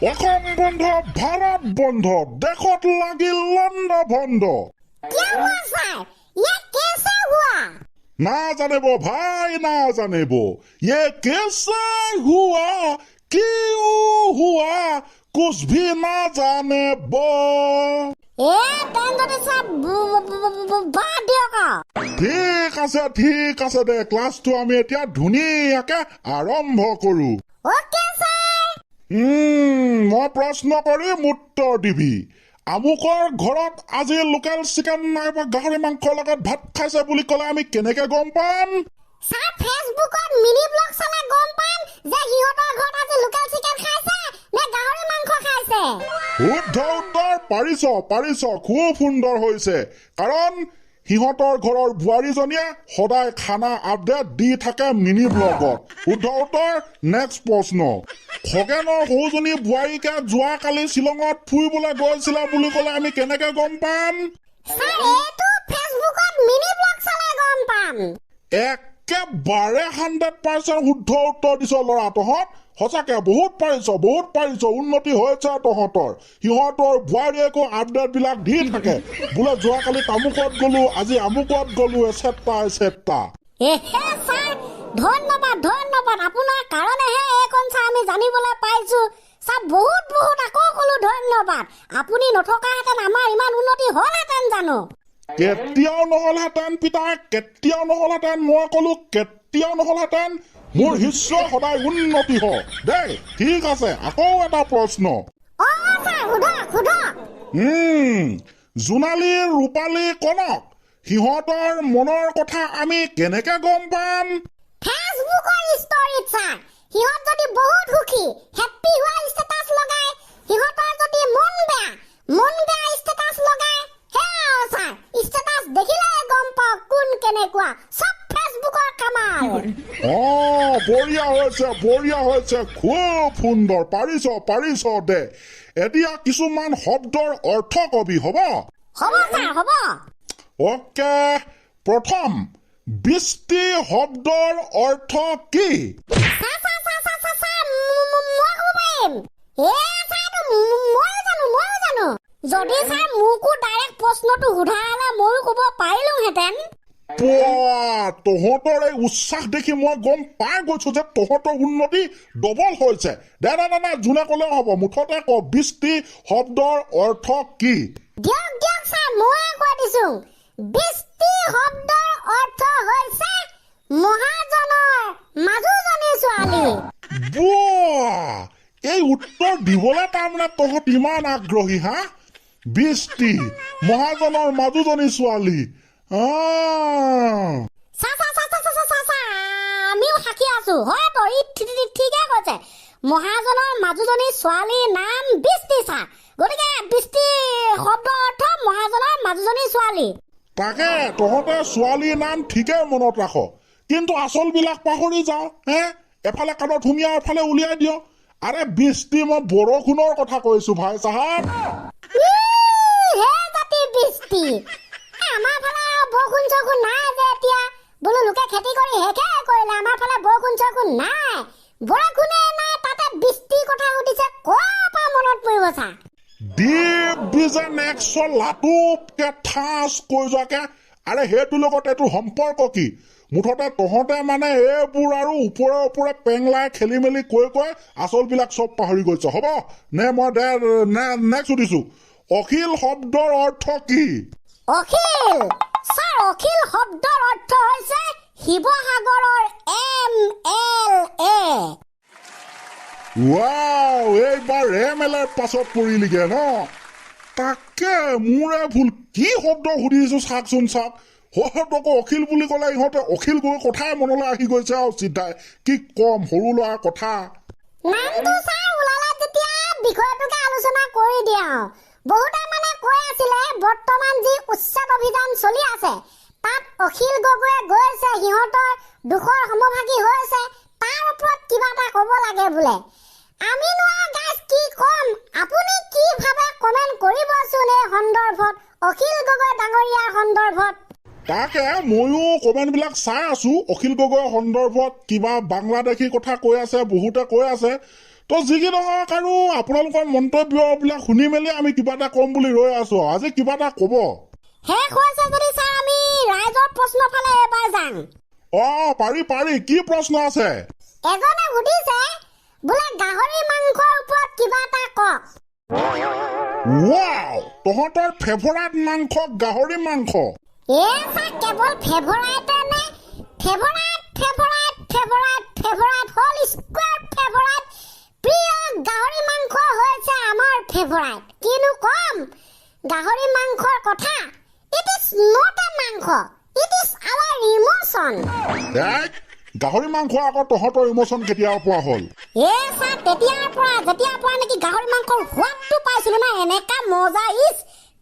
অসম বন্ধ, ভাৰত বন্ধ, দেশত লাগিল লণ্ড ভণ্ড। क्या हुआ सर? ये कैसे हुआ? না জানিব ভাই, না জানিব। ये कैसे हुआ, क्यों हुआ, कुछ भी না জানিব। এ টেনজনী ছাৰ, বাদ দিয়ক আৰু। ঠিক আছে, ঠিক আছে দে, ক্লাছটো আমি এতিয়া ধুনীয়াকে আৰম্ভ কৰো। Okay sir. মই প্ৰশ্ন কৰিম, উত্তৰ দিবি। আমুকৰ ঘৰত আজি লোকেল চিকেন নাইবা গাহৰি মাংসৰ লগত ভাত খাইছে বুলি ক'লে আমি কেনেকে গম পাম? ছাৰ, ফেচবুকত মিনি ব্লগ চালে গম পাম যে সিহঁতৰ ঘৰত আজি লোকেল চিকেন খাইছে নে গাহৰি মাংস খাইছে। শুদ্ধ উত্তৰ, পাৰিছ, পাৰিছ, খুব সুন্দৰ হৈছে। কাৰণ সিহঁতৰ ঘৰৰ বোৱাৰীজনীয়ে সদায় খানা আপডেট দি থাকে মিনি ব্লগত। শুদ্ধ উত্তৰ। নেক্সট প্ৰশ্ন, খগেনৰ সৰুজনী বোৱাৰীকে যোৱাকালি শ্বিলঙত ফুৰিবলৈ গৈছিলে বুলি ক'লে আমি কেনেকে গম পাম? ছাৰ, এইটো ফেচবুকত মিনি ব্লগ চালে গম পাম। একেবাৰে 100% শুদ্ধ উত্তৰ দিছ ল'ৰা তহঁত। সঁচাকে বহুত পাৰিছ, বহুত পাৰিছ, উন্নতি হৈছে তহঁতৰ। সিহঁতৰ বোৱাৰীয়েকো আপডেট বিলাক দি থাকে, বোলে যোৱাকালি তামুকত গলো, আজি আমুকত গলো, এচেট্ৰা এচেট্ৰা। এহে ছাৰ, ধন্যবাদ, ধন্যবাদ। আপোনাৰ কাৰণেহে এইকণ ছাৰ আমি জানিবলৈ পাইছো। ছাৰ, বহুত বহুত আকৌ ক'লো ধন্যবাদ। আপুনি নথকাহেঁতেন আমাৰ ইমান উন্নতি হ'লহেঁতেন জানো? কেতিয়াও নহ'লহেঁতেন পিতা, কেতিয়াও নহ'লহেঁতেন। মই ক'লো কেতিয়াও নহ'লহেঁতেন। মোৰ শিষ্য সদায় উন্নতি হওক দেই। ঠিক আছে, আকৌ এটা প্ৰশ্ন। অ ছাৰ, সোধক, সোধক। জোনালী, ৰূপালী, কনক, সিহঁতৰ মনৰ কথা আমি কেনেকে গম পাম? ফেচবুকৰ ষ্টৰীত ছাৰ। সিহঁত যদি বহুত সুখী, হেপ্পী হোৱা ষ্টেটাছ লগায়। সিহঁতৰ যদি মন বেয়া, মন বেয়া ষ্টেটাছ লগায়। সেয়া আৰু ছাৰ, ষ্টেটাছ দেখিলে গম পাওঁ কোন কেনেকুৱা। চব ফেচবুকৰ কামাল। অ, বঢ়িয়া হৈছে, বঢ়িয়া হৈছে, খুব সুন্দৰ, পাৰিছ, পাৰিছ দে। এতিয়া কিছুমান শব্দৰ অৰ্থ কবি, হ'ব? হ'ব ছাৰ, হ'ব। অ'কে, প্ৰথম, বৃষ্টি শব্দৰ অৰ্থ কি? Sir, sir, sir, sir, sir, sir, মই ক'ব পাৰিম। এ ছাৰ, এইটো ময়ো জানো, ময়ো জানো। যদি ছাৰ মোকো ডাইৰেক্ট প্ৰশ্নটো সোধা হ'লে ময়ো ক'ব পাৰিলোহেঁতেন। পোৱা, তহঁতৰ এই উৎসাহ দেখি মই গম পাই গৈছো যে তহঁতৰ উন্নতি ডবল হৈছে। দে দে দে দে, যোনে ক'লেও হ'ব, মুঠতে ক, বৃষ্টি শব্দৰ অৰ্থ কি? দিয়ক, দিয়ক ছাৰ, ময়ে কৈ দিছো। বৃষ্টি শব্দৰ অৰ্থ হৈছে মহাজনৰ মাজুজনী ছোৱালী। বোৱা, এই উত্তৰ দিবলৈ তাৰমানে তহঁত ইমান আগ্ৰহী হা? বৃষ্টি, মহাজনৰ মাজুজনী ছোৱালী। চা চা চা চা চা চা চা চা, আমিও সাক্ষী আছো। হয় তো, ই ঠিকে কৈছে। মহাজনৰ মাজুজনী ছোৱালীৰ নাম বৃষ্টি ছাৰ। গতিকে বৃষ্টি শব্দৰ অৰ্থ মহাজনৰ মাজুজনী ছোৱালী। তাকে, তহঁতে ছোৱালীৰ নাম ঠিকেই মনত ৰাখ, কিন্তু আচলবিলাক পাহৰি যাওঁ হে। এফালে কাণত সুমিয়াই এফালে উলিয়াই দিয়। আৰে বৃষ্টি, মই বৰষুণৰ কথা কৈছো ভাই চাহাব। হে জাতি বৃষ্টি, আমাৰ ফালে আৰু বৰষুণ চৰষুণ নাই যে এতিয়া। বোলো লোকে খেতি কৰি শেষে কৰিলে, আমাৰ ফালে বৰষুণ চৰষুণ নাই, বৰষুণে নাই, তাতে বৃষ্টিৰ কথা সুধিছে, ক'ৰ পৰা মনত পৰিব ছাৰ? দীপ বিজে নেক্সৰ লাটুপকে ঠাচ কৈ যোৱাকে। আৰে সেইটোৰ লগত এইটোৰ সম্পৰ্ক কি? মুঠতে তহঁতে মানে এইবোৰ আৰু ওপৰে ওপৰে পেংলাই খেলি মেলি কৈ কৈ আচলবিলাক চব পাহৰি গৈছ। হ'ব নে, মই দে নেক্সট সুধিছো, অখিল শব্দৰ অৰ্থ কি? অখিল ছাৰ, অখিল শব্দৰ অৰ্থ হৈছে শিৱসাগৰৰ এম এল এ। ৱাও, এইবাৰ এম এল এৰ পাছত পৰিলিগে ন? তাকে মোৰে ভুল, কি শব্দ সুধিছো চাকচোন চাক। সিহঁতকো অখিল বুলি ক'লে ইহঁতে অখিল গগৈ কথাই মনলৈ আহি গৈছে আৰু চিধাই। কি কম সৰু ল'ৰাৰ কথা। নামটো ছাৰ ওলালে যেতিয়া বিষয়টোকে আলোচনা কৰি দিয়া আৰু। বহুতে মানে কৈ আছিলে বৰ্তমান যি উচ্ছেদ অভিযান চলি আছে তাত অখিল গগৈয়ে গৈছে, সিহঁতৰ দুখৰ সমভাগী হৈছে, তাৰ ওপৰত কিবা এটা ক'ব লাগে বোলে। আমি নোৱাৰো গাইজ, কি ক'ম, আপুনি কি ভাবে কমেণ্ট কৰিবচোন এই সন্দৰ্ভত, অখিল গগৈ ডাঙৰীয়াৰ সন্দৰ্ভত। তাকে ময়ো কমেণ্টবিলাক চাই আছো। অখিল গগৈৰ সন্দৰ্ভত কিবা বাংলাদেশীৰ কথা কৈ আছে, বহুতে কৈ আছে। তো যি কি নহওক, আৰু আপোনালোকৰ মন্তব্যবিলাক শুনি মেলি আমি কিবা এটা ক'ম বুলি ৰৈ আছো। আজি কিবা এটা ক'ব। শেষ হৈছে যদি ছাৰ, আমি ৰাইজৰ প্ৰশ্ন ফালে এবাৰ যাম। অ, পাৰি পাৰি। কি প্ৰশ্ন আছে? এজনে সুধিছে বোলে, গাহৰি মাংসৰ ওপৰত কিবা এটা কওক। ৱাও, তহঁতৰ ফেভৰাইট মাংস গাহৰি মাংস। এ ছাৰ, কেৱল ফেভৰাইটে নে? Favourite, favourite, favourite, favourite, whole square favourite. প্ৰিয় গাহৰি মাংস হৈছে আমাৰ ফেভৰাইট। কিনো কম গাহৰি মাংসৰ কথা? It is not a মাংস, it is our emotion. এই, গাহৰি মাংস আকৌ তহঁতৰ ইম'চন কেতিয়া পোৱা হ'ল? এ ছাৰ, তেতিয়াৰ পৰা যেতিয়াৰ পৰা নেকি গাহৰি মাংসৰ সোৱাদটো পাইছিলো না, এনেকা মজা ইচ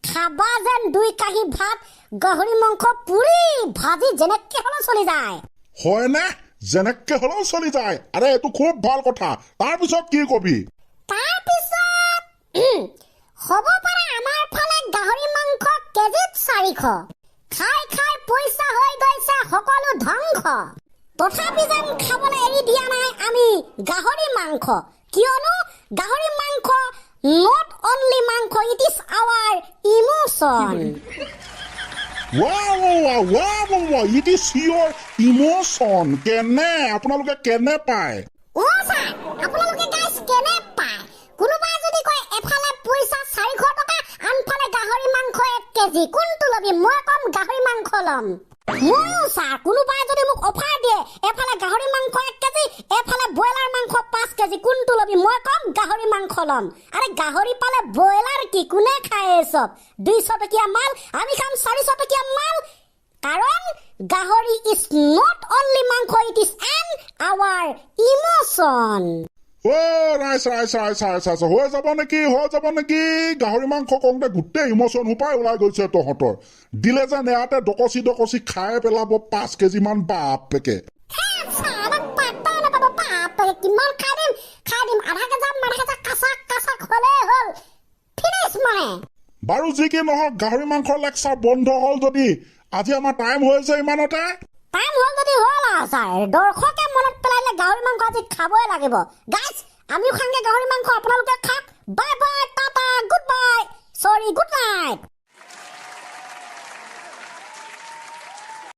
খাবা যেন দুই কাঁহী ভাত গাহৰি মাংস পুৰি ভাজি যেনেকে হ'লেও চলি যায়। হয়নে? যেনেকে হ'লেও চলি যায়। আৰে, এইটো খুব ভাল কথা। তাৰপিছত কি কবি? তাৰপিছত হ'ব পাৰে আমাৰ ফালে গাহৰি মাংস কেজিত 400। খাই খাই পইচা হৈ গৈছে সকলো ধ্বংস। তথাপি যেন খাবলৈ এৰি দিয়া নাই আমি গাহৰি মাংস, কিয়নো গাহৰি মাংস not only মাংস, it is our emotion. Wow wow wow wow, it is your emotion. কেনে আপোনালোকে কেনে পায়? অ ছাৰ, আপোনালোকে গাইছ কেনে পায়? কোনোবাই যদি কয় এফালে পইচা 400 টকা, আনফালে গাহৰি মাংস 1 কেজি, কোনটো ল'বি? মই ক'ম গাহৰি মাংস ল'ম। ময়ো ছাৰ, কোনোবাই যদি মোক অফাৰ দিয়ে, এফালে গাহৰি মাংস 1 কেজি, এফালে ব্ৰইলাৰ মাংস 5 কেজি, কোনটো ল'বি? মই ক'ম গাহৰি মাংস ল'ম। আৰে, গাহৰি পালে ব্ৰইলাৰ কি? কোনে খায় এই চব 200 টকীয়া মাল? আমি খাম 400 টকীয়া মাল, কাৰণ গাহৰি is not only মাংস, it is an our emotion. অ ৰাইজ ৰাইজ ৰাইজ ৰাইজ ৰাইজ, হৈ যাব নেকি, হৈ যাব নেকি? গাহৰি মাংস কওঁতে গোটেই ইম'চন সোপাই ওলাই গৈছে তহঁতৰ। দিলে যেন ইয়াতে ডকচি ডকচি খাই পেলাব 5 কেজিমান বাপেকে। আমাক পাত্তাই নাপাব বাপেকে। কিমান খাই দিম, খাই দিম। আধা কেজা আধা কেজা কাচাক কাচাক হ'লেই হ'ল, ফিনিছ মানে। বাৰু যি কি নহওক, গাহৰি মাংসৰ লেকচাৰ বন্ধ হ'ল যদি আজি আমাৰ টাইম হৈছে ইমানতে। টাইম হ'ল যদি হ'ল আৰু ছাৰ। দৰ্শকে মনত পেলাই দিলে, গাহৰি মাংস আজি খাবই লাগিব। গাইছ, আমিও খাংগে গাহৰি মাংস, আপোনালোকে খাওক। Bye bye, tata, good bye, sorry, good night.